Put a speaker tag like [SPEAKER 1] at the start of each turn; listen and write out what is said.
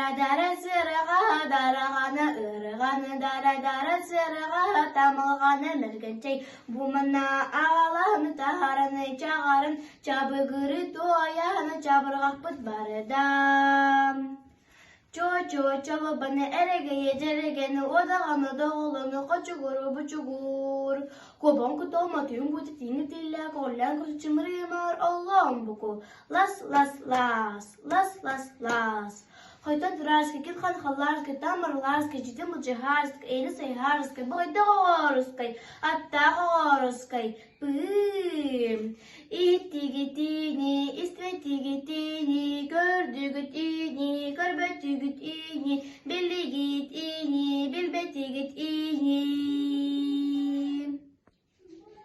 [SPEAKER 1] Дара-дара сыарҕа, дараҕана ырыганы, дара-дара сыарҕа, тамылҕаны мэргэнчэй, бу манна аҕалан таһаараны чаҕарын, чабыгыры туойан чабырҕахпыт барыда. Чоо-чоо чолобону эрэгэйэ дьэрэгэни уодаҕаны доҕолону хочугуру бучугуур Куобаҕын кутуом отуйун бууту тииҥи тиллээ көҕүлээн куту чымырыымар оллоон буку Лас-лас-лаас, лас-лас-лаас Хойтон тураарскай ким хан халлаарскай таамарылаарскай дьитин былдьаһаарскай эйэни сайыһаарскай баҕайдах оҕоорускай аттаах оҕоорускай Пыым Иттигитини, истибэтигитини, көрдүгүт ини, көрбөтүгүт ини, билигит ини, билбэтигит ини.